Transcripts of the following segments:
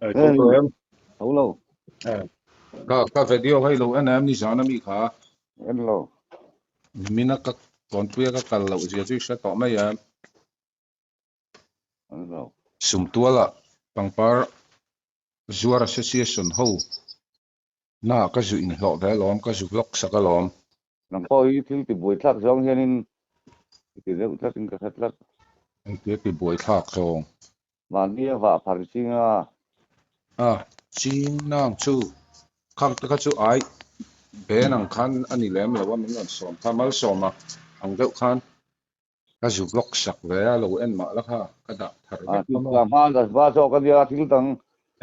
Ai tho tawh em? Tho lo. Ka ka video hei lo en em ni zan ami kha? En lo. Mina ka kawnpuia ka kal loh zia chu i hre tawh mai em? En lo. Sumtuala pangpar zuar association ho na ka zu inhlawh ve alawm, ka zu vlog sak alawm. Nang pawh hi thil ti buai thlak zawng hianin i ti deuh tlat in ka hre tlat. Engtia ti buai thlak zawng? Mahni a vah phar ching a. A, ching nang chu khang te kha chu ai ben ang khan a ni lem lo a, min rawn sawm kha malsawm a ang deuh khan ka zu vlog sak ve a, lo en mah la kha ka dah thar vek a maw. A hma hma zawk a nia thil dang.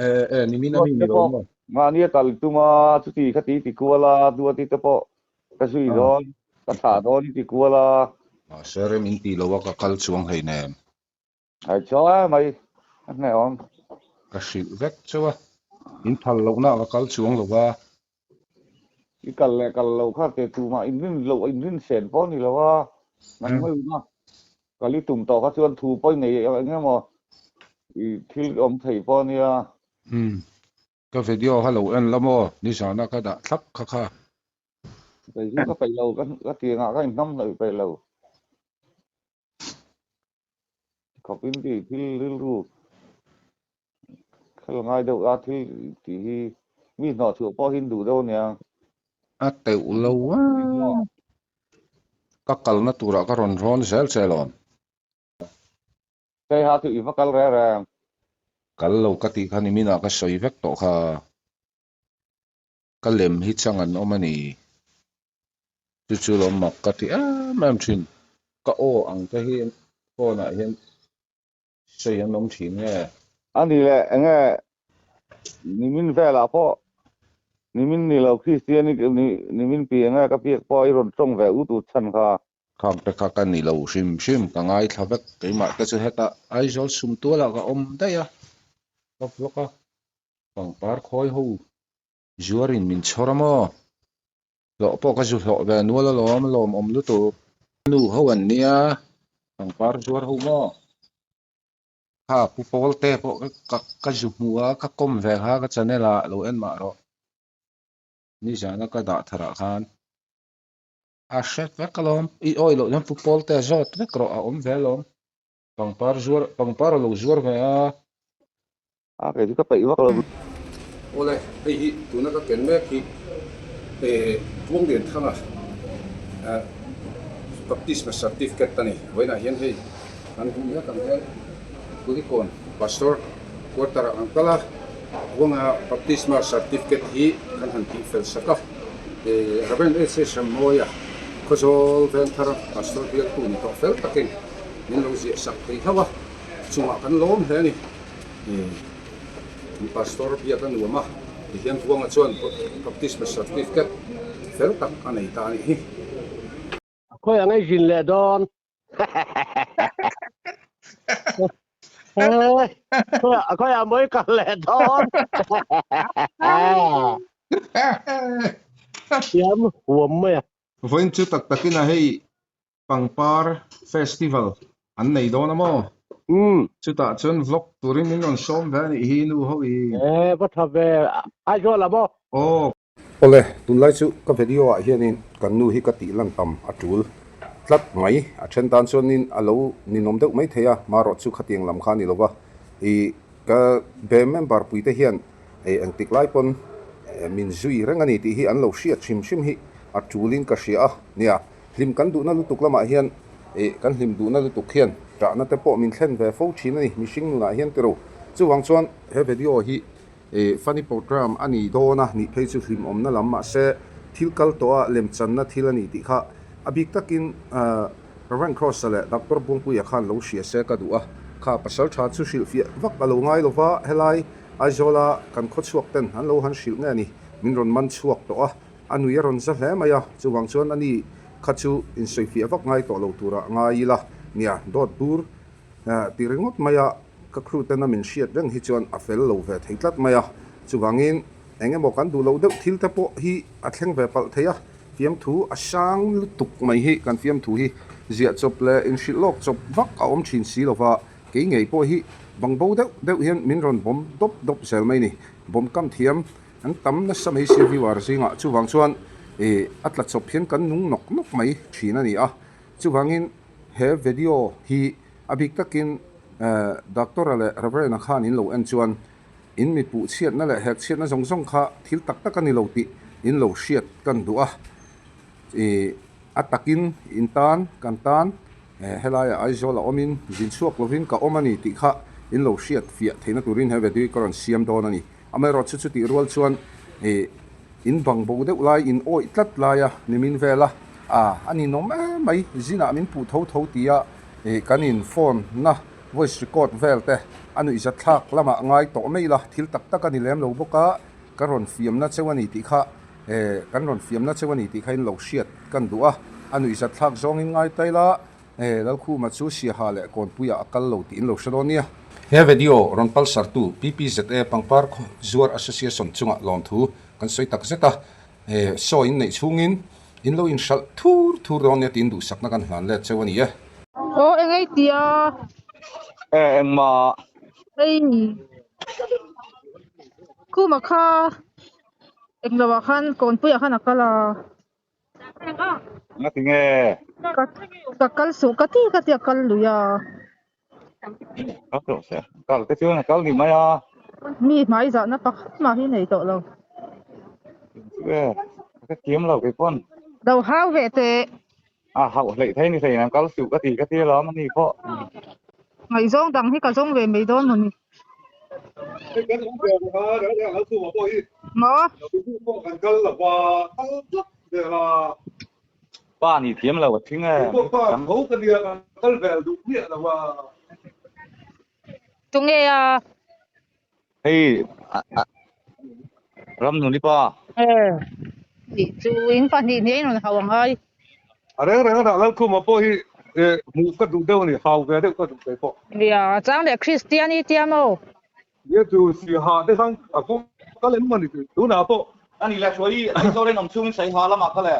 E e nimin a mi ni lo maw. Mahni a kal tum a, chuti khati ti kual a, duati te pawh ka zui dawn, ka thlah dawn i ti kual a. Mahse rem in ti lo a ka kal chuang hleinem. Ai chaw e mai a hneh awm. Ka hrilh vek chauh a, in phal lohna ka kal chuang lo va. I kal leh kal lo kha te tumah in rin loh in rin sen pawh a ni lo a, nang mai una kal i tum tawh kha chuan thu pawh i nei eng emaw i thil awm thei pawh a nia. Umm ka video kha lo en la maw nizana ka dah thlap kha kha. Kei chu ka peih lo ka tiangah ka inhnam hlauh peih lo. Khawpin tih thil rilru khel ngai deuh a thil tih hi mi hnawh chhuah pawh hi duh deuh ania. A teuh lo a, ka kalna turah ka rawn rawn zel che alawm. Hei ha chu i va kal reng reng. Kal lo ka tih kha niminah ka sawi vek tawh kha. Ka lem hi chang an awm a ni. Chu chu lo mak ka ti em em thin. Ka aw ang te hi phone ah hian sawi an awm thin nge? A ni leh enge nimin velah pawh nimin ni lo Kristian i nimin pi enge ka biak pawh i rawn tawng ve ut ut chhan kha. Khang te kha ka ni lo hrim hrim ka ngaithla vek keimah te chu hetah Aizawl sumtualah ka awm daih a ka vlog a pangpar khawi ho Zuarin min chhawr a maw? Hlawh pawh ka zu hlawh ve nual alawm, lawmawm lutuk. Nu ho an nia, pangpar zuar ho maw? Kha Pu Pawlte pawh ka ka zu hmu a, ka kawm ve kha ka channel ah lo en mah rawh. Nizana ka dah tharah khan a hre vek alawm, i awi loh hian Pu Pawlte zawt vek rawh a awm ve alawm. Pangpar zuar, pangpar a lo zuar ve a. A kei chu ka peih vak lo. Awle, hei hi tuna ka ken mek hi Buanglianthanga Baptisma Certificate a ni. Vawiinah hian hei kan hmu mek ang hian Kulikawn Pastor Quarter ah kan kal a, Buanga Baptisma Certificate hi kan han tihfel sak a. Rev. H. Hrammawia Khawzawl Vengthar Pastor bialtu ni tawh fel takin min lo ziah sak thei hlauh a, chungah kan lawm hle a ni. Pastor biak a nuam a, tihian Buanga chuan Baptisma Certificate fel tak a nei ta a nih hi. Khawi ang ei zin leh dawn. Khawi ang mawi kal leh dawn. Thiam huam mai a. Vawiin chu tak takin a hei Pangpar festival an nei dawn a maw? Umm. Chutah chuan vlog turin min rawn sawm ve a nih hi nu ho i. E va tha ve, Aizawl ah maw? Aw. Awle, tunlai chu ka video ah hianin kan nu hi ka tih lan tam a tul tlat mai. A then tan chuanin a lo ninawm deuh mai thei a, marawh chu khatiang lam kha a ni lo va. I ka be member pui te hian engtik lai pawn min zui reng a ni tih hi an lo hriat hrim hrim hi a tulin ka hria a nia. Hlim kan duhna lutuk lamah hian ih kan hlim duhna lutuk hian ṭahna te pawh min thlen ve fo ṭhin a ni, mihring nunah hian tiro. Chuvang chuan he video hi ih funny program a ni dawn a, nih phei chu hlimawmna lam mahse thil kal tawh a lemchanna thil a ni tih kha a bik takin Rev. Cross-a leh Doctor Buangpuia khan lo hria se ka duh a, kha pasal ṭha chu hrilhfiah vak a lo ngai lo va, helai Aizawla kan khawchhuak ten an lo han hrilh nge a ni, min rawn man chhuak tawh a. A nui a rawn za hle mai a, chuvang chuan ani kha chu insawifiah vak ngai tawh lo turah ngai ila nia, dawt bur ti ringawt mai a, ka crew tena min hriat reng hi chuan a fel lo ve thei tlat mai a, chuvangin eng emaw kan duh loh deuh thil te pawh hi a thleng ve palh thei a, fiamthu a sang lutuk mai hi kan fiamthu hi ziah chawp leh inhrilh lawk chawp vak a awm thin si lova, kei ngei pawh hi Bangbo deuh deuh hian min rawn bawm dawp dawp zel mai ni. Bawm kam thiam an tam nasa mai sia viewer zingah chuvang chuan ih a tla chawp hian kan nung nawk nawk mai thin a ni a. Chuvangin he video hi a bik takin Doctor-a leh Reverend-a khan in lo en chuan in mi puh chhiatna leh hek chhiatna zawng zawng kha thil tak tak a ni lo tih in lo hriat kan duh a. Ih a takin in tan kan tan helaiah Aizawl a awmin zin chhuak lovin ka awm a ni tih kha in lo hriat fiah theihna turin he video hi ka rawn siam dawn a ni. Amaherawhchu chutih rual chuan ih in bang bo deuh lai in awih tlat laia nimin vela a a ninawm em mai zinah min puh tho tho tia ih kan in phone na voice record vel te a nuihzat thlak lamah ngai tawh mai ila thil tak tak a ni lem lo bawk a ka rawn fiamna cheu a ni tih kha eh kan rawn fiamna cheu a ni tih kha in lo hriat kan duh a a nuihzat thlak zawngin ngai ta ila He Lalkhuma chu Siaha leh Kawnpuiah a kal lo tih in lo hre dawn nia. He video rawn palsartu PPZA Pangpar Zuar Association chungah lawmthu kan sawi tak zet a, he sawi in neih chhungin in lo inhralh thur thur dawn nia tiin duhsakna kan hlan let cheu a ni e. Aw eng ei tia? E engmah. Hei Khuma kha engloah khan Kawnpuiah khan a kal a. Ngati nge? Ka ka kal suh ka ti ka tia kal lui a. Kal tawh se. Kal te chuan a kal ni mai a. Mi hmai zahna pakhat mah hi nei tawh lo. Chu e, ka thiam lo kei pawn. Lo hau ve teh. A hauh hleih thei ni thei nang kal suh ka ti ka tia lawm a ni pawh. Ngaihzawng dang hi ka zawng ve mai dawn maw ni. Maw? Pa ni thiam lo a thing e. Tunge a? Hei Ramnuni pa. Nih chu in pahnih hnih a inrawn hau ang ai. A reng reng a dah Lalkhuma pawh hi hmuh ka duh deuh a ni, hau ve deuh ka duh thei pawh. Nia, chang leh Kristian i tia maw? Nia chu Siaha te khan a kawng kal em a ni tunah pawh. A ni le hruai i Aizawl in awm chungin Saiha lamah kal e.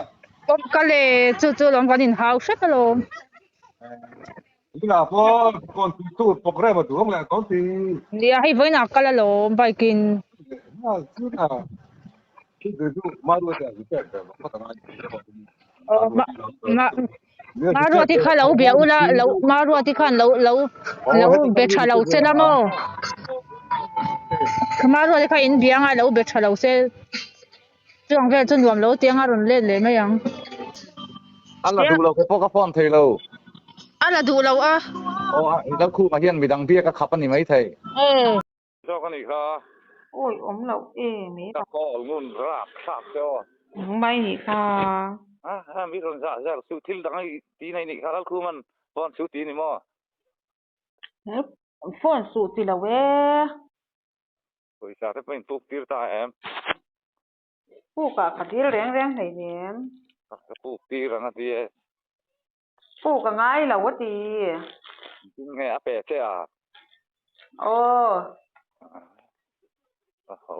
Kawng kal e, chu chu lawm kan inhau hrep alawm. Tunah pawh kawn tui tur program a duh ang leh kawn ti. Nia hei vawiinah kal alawm bike in. Maruati kha lo bia ula lo Maruati khan lo lo lo be tha lo che la maw? Maruati kha in bia anga lo be tha lo se chuang vel chu nuam lo tiang a rawn let leh mai ang. A la duh lo kei pawh ka phone thei lo. A la duh lo a. Aw a Lalkhuma hian midang biak a khap a ni maithei. Zawk a nih kha. Awi awm loh em e. Ka call ngun rap thlak che aw. Mai nih kha. A a mi rawn zah zel suh thil dang i ti nei nih kha Lalkhuman phone suh ti ni maw? Phone suh ti lo e. Pawisa te pawh in puk tir ta em? Puk ah ka dil reng reng hleinem. Ka puk tir ang a ti e. Puk a ngai lo a ti. Engtin nge a pe che a? Aw. A ho.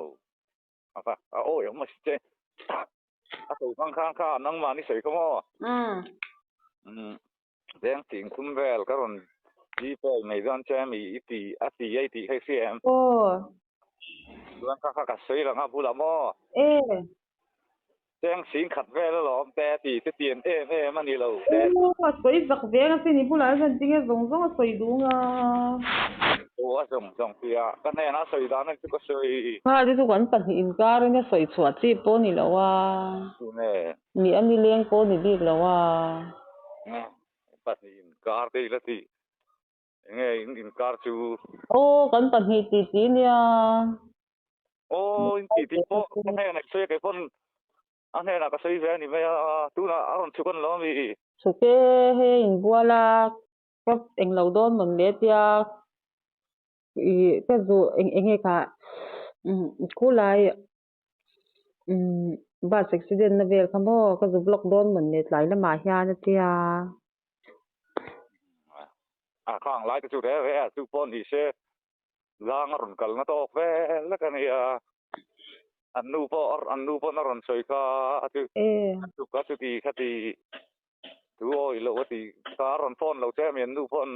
A va a awi awm a si che. A to hmang khan kha nangmah ni sawi kha maw? Umm. Umm. Veng ting thum vel ka rawn Gpay mai dawn che mi i ti a ti a i tih kha i hria em? Aw. Chuan kha kha ka sawi lang a bulah maw? E. Cheng sing khat vel alawm te ti te tian em em a ni lo te. Aw a sawi zak veng a sin i bulah hian tinge zawng zawng a sawi duh nga. Aw a zawng zawng tia ka hnenah a sawi dan a chu ka sawi. Kha te chu kan pahnih inkarin a sawi chhuah chi pawh a ni lo a. Tune. Ni a nileng pawh a ni bik lo a. Pahnih inkar te ila ti. Enge in inkar chu? Aw kan pahnih tih tih nia. Aw in tih tih pawh ka hnenah i sawi a kei pawn a hnenah ka sawi ve a ni mai a tunah a rawn chhuk a ni lo ami? Chhuk e hei inbual a ka englo dawn mawn le tia ih ka zuh eng enge kha khulai umm bus accident na vel kha maw ka zu block dawn mawn le tlai lamah hian a tia. A khang lai te chu reh reh a chu pawh ni se Zang a rawn kal na tawk vel vek a nia. An nu pawh an nu pawn a rawn sawi kha a chu a chuk a chuti kha ti thu awi loh a ti kha a rawn phone lo che a mi an nu pawn.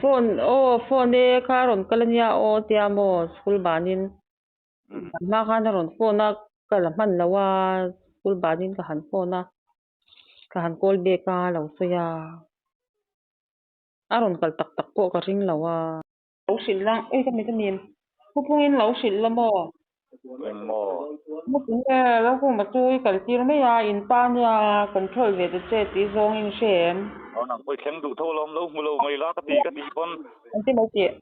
Phone aw phone e kha a rawn kal ania aw tia maw school banin hma khan a rawn phone a ka la hman lo a school banin ka han phone a ka han call back a lo sawi a a rawn kal tak tak pawh ka ring lo a. Lo hrilh la, ui ka mit a mim. Thupungin lo hrilh la maw? Eng maw? Hmuh nge Lalkhuma chu i kal tir mai a, in pa nia control ve ta che tih zawngin hre em? Aw nang pawh i thleng duh tho alawm, lo hmu lo mai la ka ti ka tih pawn. An ti mai tih.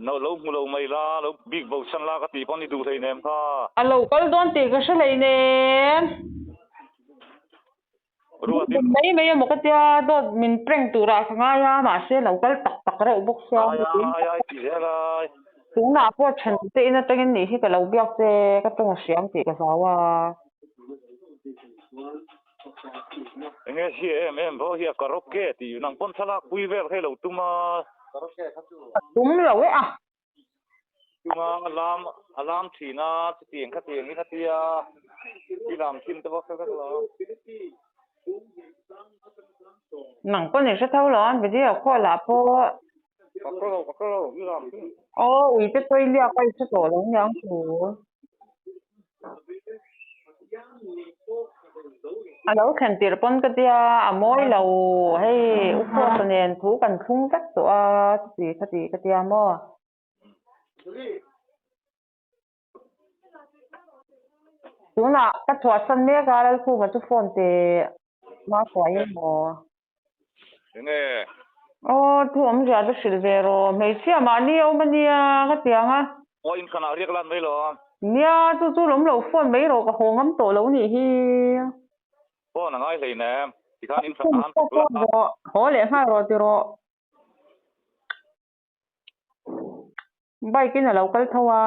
No lo hmu lo mai la, lo bik bo chhan la ka tih pawn i duh hleinem kha. A lo kal dawn tih ka hre hleinem. Ruatin. Mai mai emaw ka tia dawt min prank turah ka ngai a, mahse lo kal tak tak reuh bawk sia. Ai ai ai ti zel ai. Tunah pawh then te in atangin nih hi ka lo biak che, ka tawng a hriam tih ka hlau a. Enge hria em em pawh hi a karaoke tih nang pawn thlalak pui vel kha i lo tum a. Ka tum lo e a. Chunga a lam a lam thin a, chutiang khatiang in a tia, i lam thin te pawh hre vek lo. Nang pawh ni hre tho lo an video call ah pawh. Ka hre lo, ka hre lo, i lam thin. Aw ui te chawi liak a i hre tawh lo niang chu. A lo thlen tirh pawn ka tia a mawi lo hei u Khuasa nen thu kan thlung vek tawh a chuti khati ka tia maw. Tunah ka chhuahsan mek a Lalkhuma chu phone te hma hruai emaw. Enge? Aw thu awmzia chu hrilh ve rawh, hmeichhia mahni a awm ania ka ti ang a. Aw in khanah riak lan mai lo. Nia chu chu lawm lo phone mai rawh ka haw ngam tawh lo nih hi. Phone a ngai hleinem, tikhan in khanah an thawk la. Rawh, haw leh nghal rawh ti rawh. Bike in a lo kal tho a.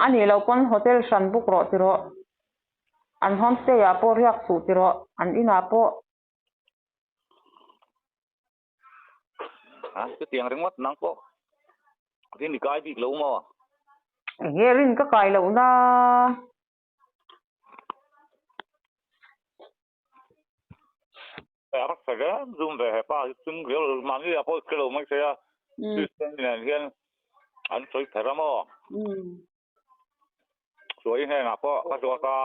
A nih loh pawn hotel hran buk rawh ti rawh. An homestay ah pawh riak suh ti rawh. An inah pawh. A chutiang ringawt nang pawh rin i kai bik lo maw? Enge rin ka kai loh na? A rak sa rem zum ve hepa hi chung riau lo mahni ah pawh hre lo mai thei a Kristian nen hian an sawi kher a maw Suai hnenah pawh ka zawt a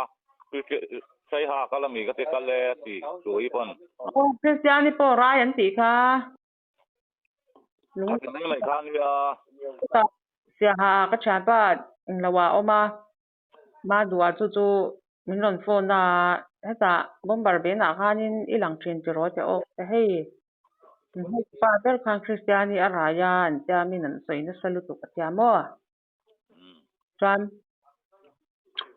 Saiha ka la mi ka ti kal e a ti Suai pawn. Aw Kristiani pawh rai an tih kha. A ti mai mai kha ania. Siaha ka thianpa englo ah a awm a. Madua chu chu min rawn phone a, hetah bomber benah khanin i lang thin tiraw teh awk te hei hmeichhe pa ber khan Kristiani a rai a an tia min an sawi nasa lutuk a tia maw? Chuan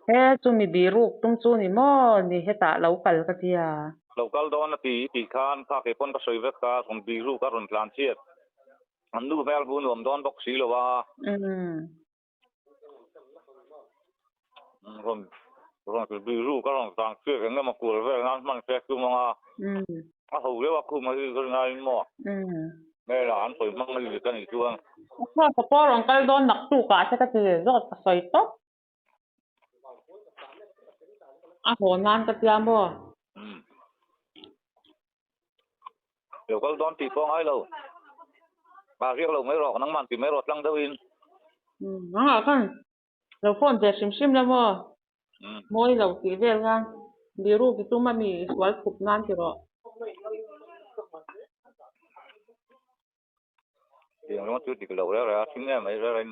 he chumi biruk tum chu ni maw ni hetah lo kal ka tia. Lo kal dawn a ti i tih khan kha kei pawn ka sawi vek a, rawn biruk a rawn tlan chhiat an nu hmel hmu nuam dawn bawk si lo a. Rawn rawn biru ka rawn tang chiak eng emaw kual vel nan hman se tum anga a ho deuh a khum a hi ka rinai in maw nge lah an sawi hmang a ni ka nih chuan. Khaw ka pawh rawn kal dawn naktuk ah te ka ti zawt ka sawi tawp. A haw nan ka tia maw? Lo kal dawn tih pawh ngai lo. A riak lo mai rawh, nangman ti mai rawh tlang deuh in. Nangah khan lo phone ve hrim hrim la maw? Mawi lo tih vel khan biru ki tum a mi i sual khup nan ti rawh. Tiang ringawt chu dik lo reng reng a, thing em mai reng reng.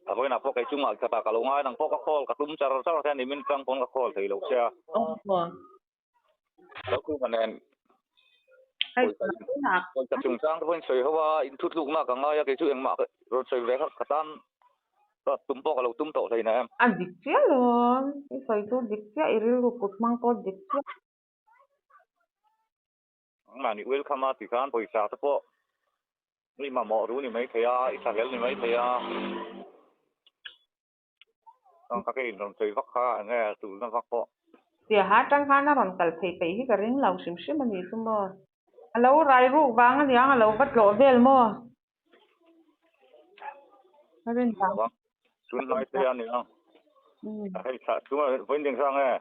A vawiinah pawh kei chungah khatah ka lo ngai nang pawh ka call ka tum char char te a ni, min tang pawn ka call thei lo che a. Lo khuma nen pawisa chungchang te pawhin sawi ho a, inthutlukna ka ngai a, kei chu engmah rawn sawi ve kha ka tan ka tum pawh ka lo tum tawh hleina em. A dik chiah lo, i sawi chu dik chiah, i rilru kut hmang pawh dik chiah. Mahni welcome a tih khan pawisa te pawh i mamawh ru ni maithei a, i thlahlel ni maithei a. Chuan ka ke in rawn sawi vak kha eng nge tulna vak pawh. Siaha atang khan a rawn kal phei peih hi ka ring lo hrim hrim a ni chu maw. A lo rai ruk vang a niang a lo va tlawh vel maw? Ka rin vang. Tun hnai te a ni ang. Hei thlah chunga vawiin ding sang e.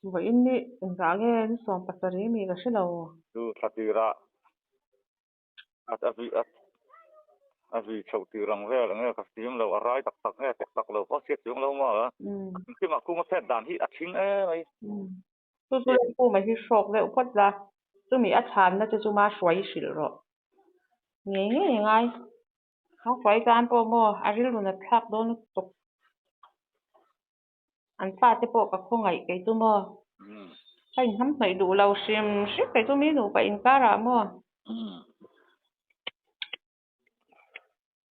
Vawiin ni engzah nge ni 17 mi ka hre lo. Chu thla tirah a vui chhoh tir ang vel enge ka hriam lo, a rai tak tak nge tak tak lo pawh a hriat chuang lo maw a. Engkimah khung a phet dan hi a thing em mai. Chu chu Lalkhuma hi hrawk deuh phawt la, chumi a chhanna che chu ma hruai i hrilh rawh. Ngei ngei a ngai. Ma hruai tan pawh maw a rilru nat thlak dawn lutuk. An fate pawh ka khawngaih kei chu maw? Ka inhnamhnawih duh lo hrim hrim kei chu mi nupa inkarah maw?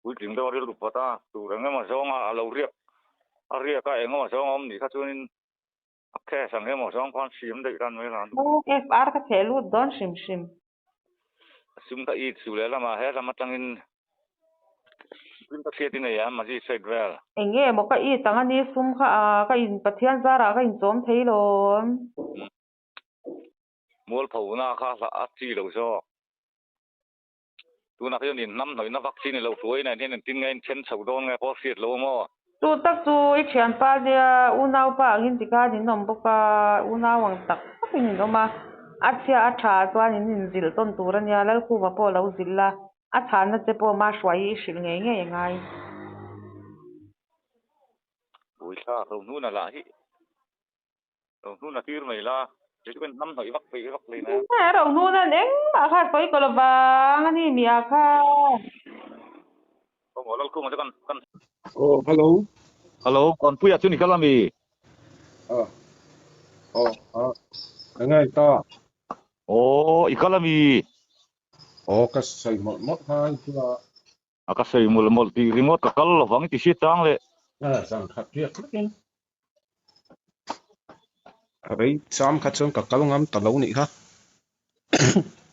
Puitling deuh a rilru phawt a, tur eng emaw zawnga a lo riak a riak a eng emaw zawng a awm nih kha chuanin a cash ang emaw zawng khan siam daih tan mai la. FR ka theh lut dawn hrim hrim. Sum ka it su leh lamah he lam atangin sum ka hriat i nei a magistrate vel. Eng nge maw ka it ang a ni sum kha a ka in Pathian zarah ka inchawm thei lawm. Mualphona kha a chi lo zawk. Tunah hian in hnam hnawihna vaccine i lo hruai nen hian engtin nge in then chho dawn nge pawh hriat lo a maw? Chu tak chu i thianpa nia unaupa angin tikhan in awm bawk a, unau ang tak takin in awm a, a chhia a tha chuan in inzilh tawn tur a nia, Lalkhuva pawh lo zilh la, a chhanna che pawh mah hruai hi i hrilh ngei ngei a ngai. Buaithla Rohnuna lah hi. Ro hnun a tir mai la, kei chu ka hnam hnawih vak peih vak hlei na. Ro hnun an engmah kha sawi ka lo vang a ni mia kha. Aw maw Lalkhuma chu kan kan. Aw hello. Hello Kawnpuia chu ni kal ami? Aw aw a enge ta. Aw i kal ami? Aw ka sawi mawlh mawlh kha i bula. A ka sawi mawlh mawlh tih ringawt ka kal lovang i ti hriat chang leh. A zan khat riak hlekin. A rei cham kha chuan ka kal ngam ta lo nih kha.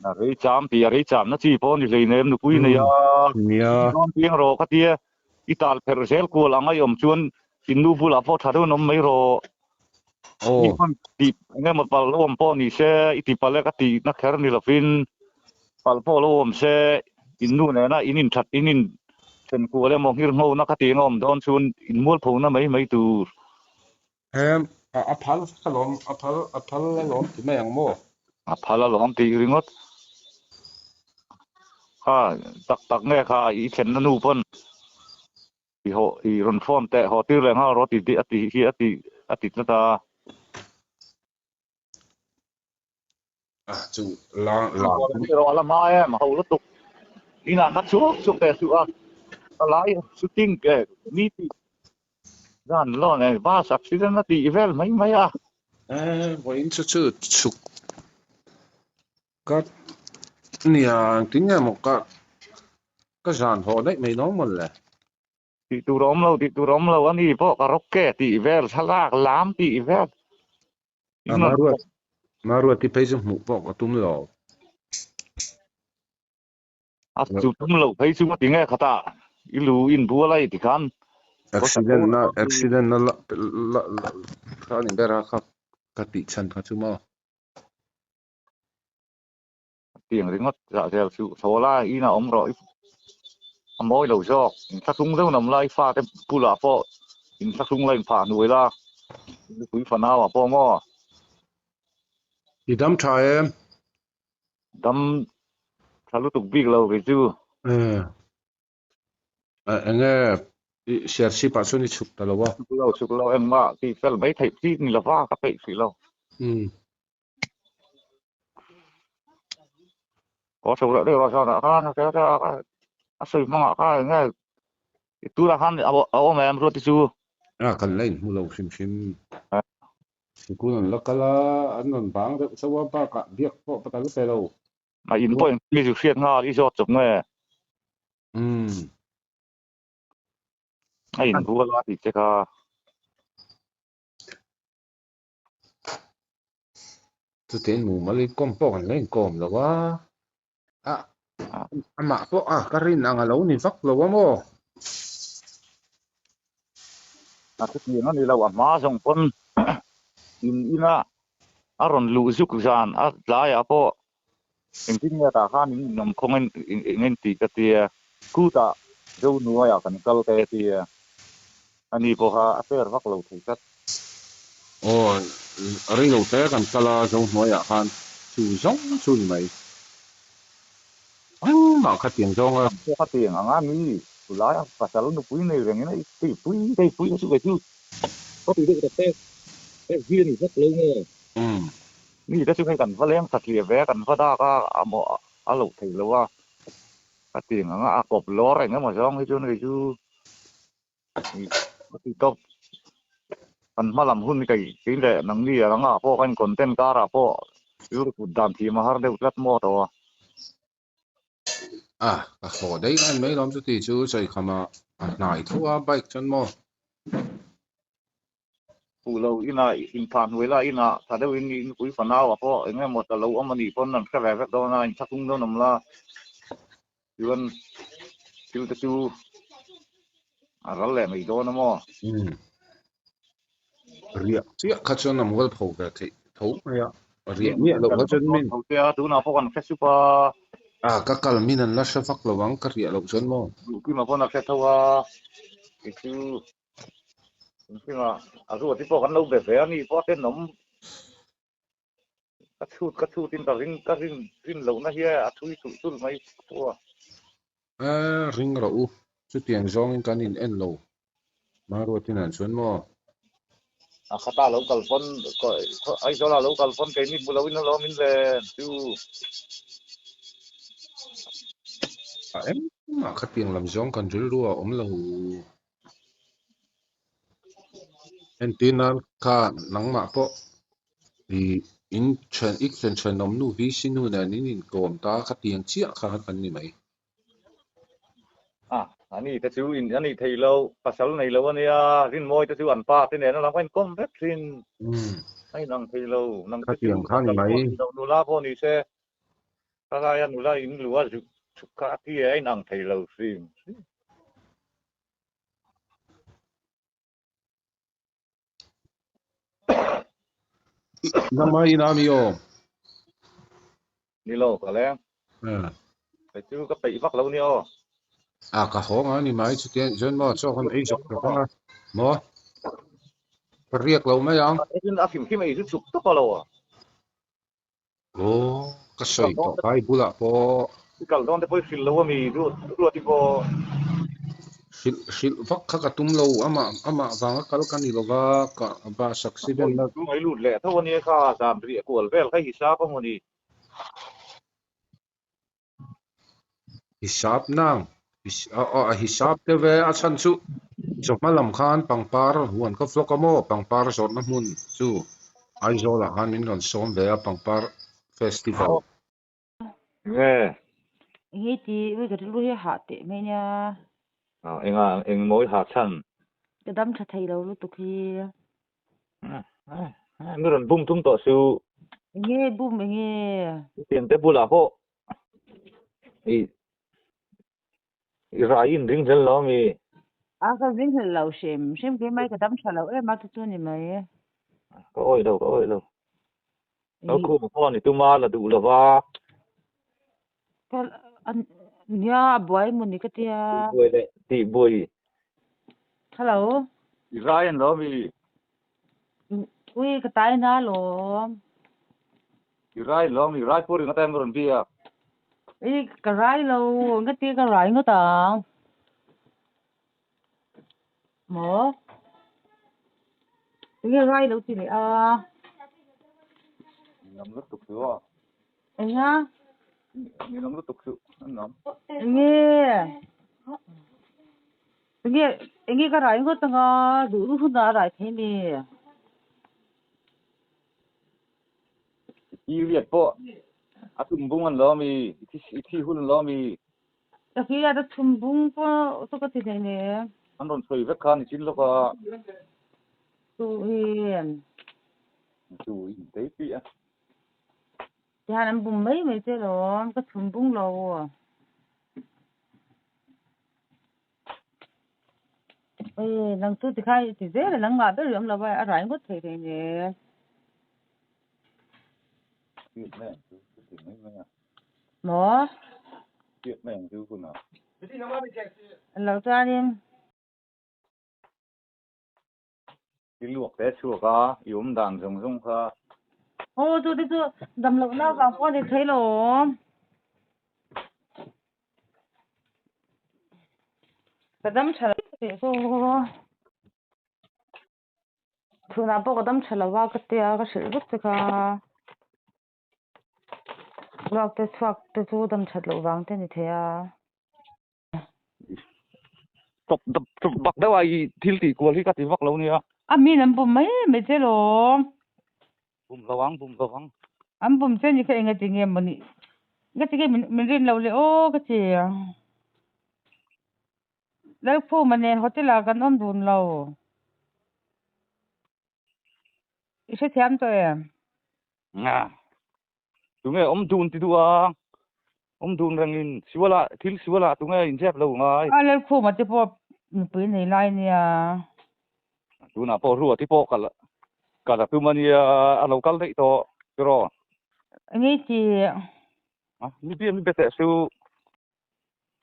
A rei cham tih a rei chamna chi pawh a ni hleinem nupui nei a. Nia. Dawn piang rawh ka tia i tal pherh zel kual ang a i awm chuan in nu bulah pawh tha deuhin awm mai rawh. Aw. Ni hman tih eng emaw palh lo awm pawh ni se i ti palh e ka tihna kher ni lovin palh pawh lo awm se in nu nena in inthat in in then kual emaw nghir nghona ka tih eng a awm dawn chuan in mualphona mai mai tur. Hem a phal ka lawm a phal a phal a lawm ti mai ang maw? A phal a lawm tih ringawt kha tak tak nge kha i thlenna nu pawn I haw i rawn phone teh haw tir leh nghal rawh ti a ti hi a ti a ti tlat a. A chu la la. Rawh a la hma em a ho lutuk. Inah kha chhuak chhuak teh suh a. Ka lai shooting ke mi tih zan lawn e bus accident a tih vel mai mai a. Eh vawiin chu chu chhuk Ka nia engtin nge maw ka ka zan haw daih mai no mawn le. Tih tur a awm lo tih tur a awm lo a ni pawh ka rawk ke tih vel thlalak lam tih vel. A Maruat Maruati phei chu hmuh pawh ka tum lo. A chu tum lo phei chu ti nge khatah i lu in bual a i ti khan. Accident na accident na la la la kha a ni ber a kha ka tih chhan kha chu maw. Tiang ringawt zah zel chu thaw la inah awm rawh a mawi lo zawk inthlahrung deuh nawm la i fate bulah pawh inthlahrung la inphah hnuai la nupui fanau ah pawh maw. I dam tha em? Dam tha lutuk bik lo kei chu. Enge i serchhip ah chuan i chhuk ta lo a. Chhuk lo chhuk lo engmah tih fel mai theih chi ni lova ka peih hrih lo. Aw chho leh deuh rawh chuan ah khan a sawi hmangah khan enge i tunah khan a awm em Ruati chu. A kan la inhmu lo hrim hrim. Sikul an la kal a an rawn bang deuh chauh a bakah biak pawh ka tal pe lo. A in pawh in mi chu hriat nghal i zawt chawp nge. Umm. A in bual a tih che kha. Chutiang mumal in kawm pawh kan la inkawm lo a. A amah pawh a ka rin ang a lo ni vak lo a maw? A chutiang a ni lo a hma zawng pawn in ina a rawn luh zuk zan a tlaiah pawh engtin nge tah khan in inawm khawng eng eng tih ka tia kutah Zonuaiah kan kal te tia ani pawh kha a fair vak lo thei tlat. Aw Reilo te kan kal a Zohnuaiah khan chu zawng chu ni mai. Engmah khatiang zawnga. Khatiang anga mi chulai a pasal nupui nei reng in a tih pui tei pui chu kei chu ka ti deuh tak tak vi a ni vek lo nge. Mi te chu hei kan va leng satliah ve a kan va dak a a maw a loh thei lo a khatiang anga a kawp lawr eng emaw zawng hi chuan kei chu Ka ti tawp. Kan hma lam hun kei kei leh nangni a rangah pawh kan content karah pawh rilru put dan thiam a har deuh tlat maw tawh a. A, ka haw daih ngai mai lawm chuti chu Chaikhama a hnai tho a bike chuan maw. Fuh lo inah inphah hnuai la inah tha deuhin inpui fanau ah pawh eng emaw ta lo awm a nih pawn an hre ve vek dawn a, inthakung dawn awm la. Chuan thil te chu a ral leh mai dawn a maw? Umm. Riah chiah kha chuan a mual pho ve theih tho mai a, riah miah loh kha chuan min. Tho te a, tunah pawh kan hre sup a. A, ka kal min an la hre vak lo ang, ka riah loh chuan maw? Duhkima pawn a hre tho a, kei chu Engtinah a ruati pawh kan lo be ve a ni pawh a tenawm. Ka chhut ka chhut in ka ring ka rin rin lohna hi a thui tulh tulh mai pawh a. A ring rawh u, chutiang zawngin kan in en lo Maruatin an chuan maw? A khata lo kal pawn Aizawla lo kal pawn keini hmu loin alawm in le chu. A engmah khatiang lam zawng kan rilru a awm lo. Entir nan kha nangmah pawh i in then i then thenawm nu VC nu nen in inkawm ta khatiang chiah kha kan ni mai. A, ani te chu in a nih theih lo, pasal nei lo a nia, Rinmawi te chu an pa te nen a lam a inkawm vek thin. A inang thei lo, nang te chu Khatiang kha ni pasal mai. pawh ni lo, nula pawh ni se, Khalaia nula in lu a zuk chuk kha a ti e, a inang thei lo hrim hrim. Nangmah in a mi aw? Ni lo ka leng. Kei chu ka peih vak lo ni aw. A ka haw nga ni mai chutia chuan maw chaw kan ei zawk zawk anga maw ka riak lo mai ang. A hrim hrim ei chu chuk tawp a lo a. Aw, ka sawi tawh kai bulah pawh. I kal dawn te pawh i hrilh lo a mi Ruati pawh. Hrilh hrilh vak kha ka tum lo, amah amah vanga kal ka ni lova, ka bus accident na. Chu ngai lut leh tho a nia kha, zan riah kual vel kha hisap a maw ni. Hisap nang, a hisap deuh e, a chhan chu chawhma lam khan pangpar huan ka vlog a maw, pangpar zawrhna hmun chu Aizawl ah khan min rawn sawm ve a pangpar festival. Nge? Enge ti ui ka rilru hi a hah teh mai nia. Enga eng mawi hah chhan? Ka dam tha thei lo lutuk hi. Mi rawn bum tum tawh su. Enge bum enge? Thiante bulah pawh i i rai in ring zel lo ami? A ka ring hlel lo hrim hrim keimah ka dam tha lo em a chu chu ni mai. Ka awih lo ka awih lo. Lalkhuma pawh ni tuma la duh lova. Ka nia a buai emaw ni ka tia. Tih buai leh tih buai. Hello. I rai an lo mi. Ui ka tai na lawm. I rai lo mi rai pur ringawt em rawn biak. I ka rai lo ka tia ka rai ngawt ang. Maw? Enge rai lo ti leh a? Ninawm lutuk chu a. Enga? Ninawm lutuk chu an awm. Enge? Enge enge ka rai ngawt anga duh duh hunah a rai thei mi? I period pawh a tum bung an lo ami? I thi hun an lo ami? Ka period a chhum bung pawh chu ka ti hlei nen. An rawn sawi vek kha ni chin lawk a. Chu in. Chu in tei tih a. Tihian an bum mai mai che lawm ka chhum bung lo. Ui nang chu tikhan i ti zel a nangmah ber i awm lo va a rai ngawt thei thei nen. Maw? Lo chuanin. I luak te chhuak a, i awm dan zawng zawng kha. Aw chu te chu dam lohna vang pawh a ni thei lo. Ka dam tha lo tih chu chhunah pawh ka dam tha lo a ka tia ka hrilh vek che kha. Luak te chhuak te chu dam that loh vang te a ni thei a. Tawp dap tawp bak deuh a i thil tih kual hi ka ti vak lo nia. A min an bum mai mai che lawm. Bum lo ang bum lo ang. An bum che ni kha enga ti nge maw ni nga ti nge min min rin loh le aw ka ti. Lalkhuma nen hotel ah kan awm dun lo. I hrethiam tawh em? Nga. Tunge awm dun ti duh a, awm dun rengin sualah thil sualah tunge inzep lo ngai. A Lalkhuma te pawh nupui nei lai nia. Tunah pawh ruati pawh kal kal a tum a nia, a lo kal daih tawh tiraw. Enge i tih? A, mi bia mi be teh su.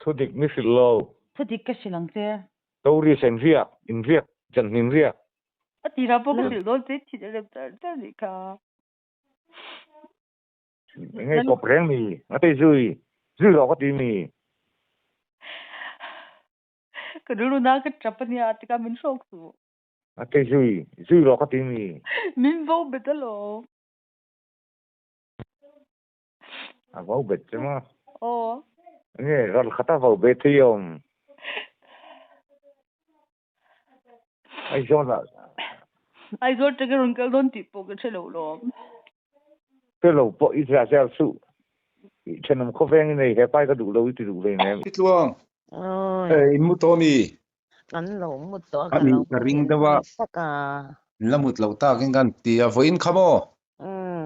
Thudik mi hrilh lo. Thudik ka hrilh ang che. Story sen riak, inriak, chanhnin riak. A tirah pawh ka hrilh dawn che thin a rem char char nih kha. Nge kawp reng mi, a tei zui, zui rawh ka ti mi. Ka rilru na ka tap a nia tikah min hrawk suh. A tei zui, zui rawh ka ti mi. Min vo bet alawm. A vo bet che maw? Aw. Nge ral khat a vo bet thei awm. Aizawl ah. Aizawl atanga rawn kal dawn tih pawh ka hre lo lawm. Hre lo pawh i zia zel suh. I thenawm khawveng i nei he pai ka duh lo i ti duh vei nem. Pi Tluang, Awi. In mu tawh mi? Kan lo mu tawh a, A ka nih lo ka ring muhil deuh a. nghal sak a. In la mut loh takin kan ti a, vawiin kha maw?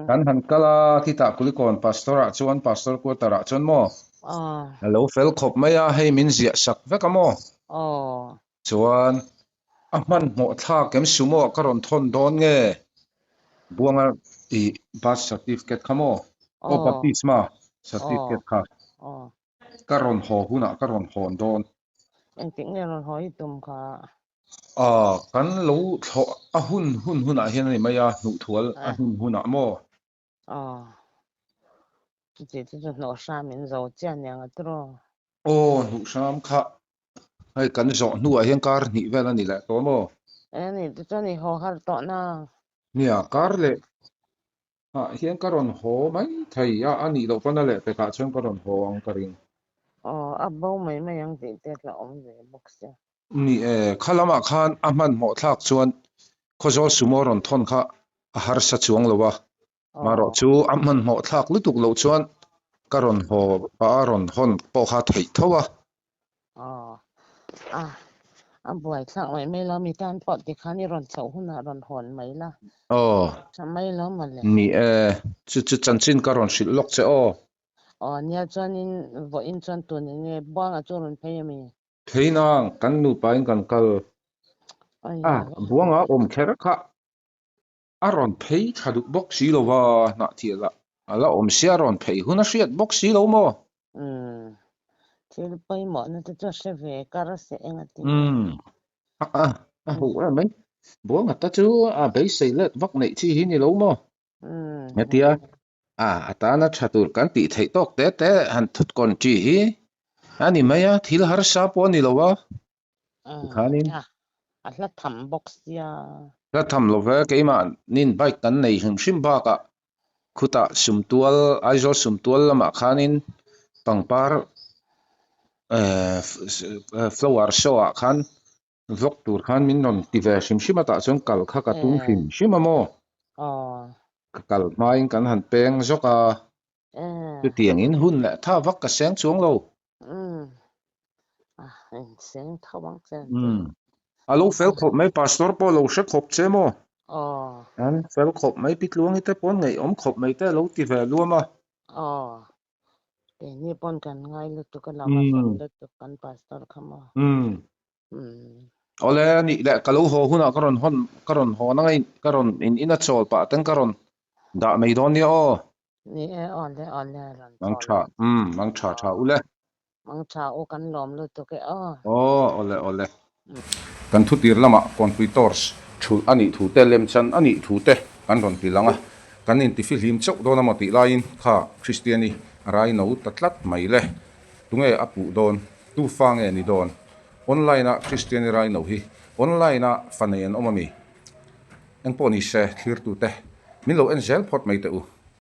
Kan han kal a, khitah Kulikawn Pastor ah chuan Pastor quarter ah chuan maw? Aw. A lo fel khawp mai a, hei min ziah sak vek a maw? Aw. Chuan a hmanhmawh thlak em sumo ah ka rawn thawn dawn nge? Buanga i birth certificate kha maw? Aw baptisma certificate kha. Aw. Ka rawn haw hunah ka rawn hawn dawn. Engtik nge rawn haw i tum kha? Aw, kan lo thlawh a hun hun hunah hian a ni mai a, hnuhthual a hun hunah maw? Aw, chuti chu chu hnawh hram in zo chiah aniang a tiraw? Aw, hnuh hram kha hei kan zawh hnuah hian kar hnih vel a ni leh tawh maw? E ni, tichuan i haw har tawh na. Nia, kar leh ah hian ka rawn haw mai thei a, a nih loh pawn a lehpekah chuan ka rawn haw ang ka ring. Aw, a bo mai mai ang tih te a awm ve bawk sia. Ni e, kha lamah khan a hmanhmawh thlak chuan Khawzawl sumo rawn thawn kha a harsa chuang lo a, marawh chu a hmanhmawh thlak lutuk loh chuan ka rawn haw pah a rawn hawn pawh kha theih tho a. Aw, a, a buai thlak mai mai lo, mi tan pawh tikhan i rawn chhoh hunah rawn hawn mai la. Aw, Tha mai lo mawle. Ni e, chu chu chanchin ka rawn hrilh lawk che aw. Aw, nia chuanin vawiin chuan tun eng nge Buanga chu rawn phei ami? Theinang, kan nupain kan kal a, Buanga awm kher kha a rawn phei tha duh bawk si lo va, hnahthil ah a la awm sia a rawn phei hun a hriat bawk si lo maw? Umm, thil pawimawhna te chu a hre ve kar a se eng a ti nge? Umm, a a, a huh em mai. Buanga ta chu a beisei let vak neih chi hi ni lo maw? Umm. Hetia A, a tana tha tur kan tih theih tawk te te han thut kawn chi hi a ni mai a, thil harsa pawh a ni lo a. Tikhanin. A, a hla tham bawk sia. Hla tham lo ve, keimah nin bike kan nei hrim hrim bakah khutah Sumtual, Aizawl Sumtual lamah khanin pangpar eh flower show ah khan Vlog tur khan min rawn ti ve hrim hrim a tah chuan kal kha ka tum hrim hrim a maw? Ka kal hmain kan han peng zawk a, chutiangin hun leh tha vak ka seng chuang lo. A lo fel khawp mai, Pastor pawh lo hre khawp che maw? An fel khawp mai, Pi Tluangi te pawh an ngaihawm khawp mai te a lo ti ve luam a. Keini pawn kan ngai lutuk a lo a fel lutuk kan pastor kha maw. Awle anih leh ka lo haw hunah ka rawn hawn ka rawn haw na ngai ka rawn in in a chawl pah ten ka rawn dah mai dawn nia aw. Ni e awle awle rawn Mang tha umm mang tha tha ule. Mang tha u kan lawm lutuk e aw. Aw awle awle. Kan thutir lamah Kawnpui Torch. Thulh a nih thu te, lemchan a nih thu te kan rawn ti lang a, kan intifihlim chauh dawn a maw tih laiin kha Kristiani a rai no ta tlat mai le. Tunge a puh dawn? Tu fa nge ni dawn? Online a Kristiani rai no hi online a fa nei an awm a mi? Engpawh ni se thlirtute min lo en zel phawt mai teh u.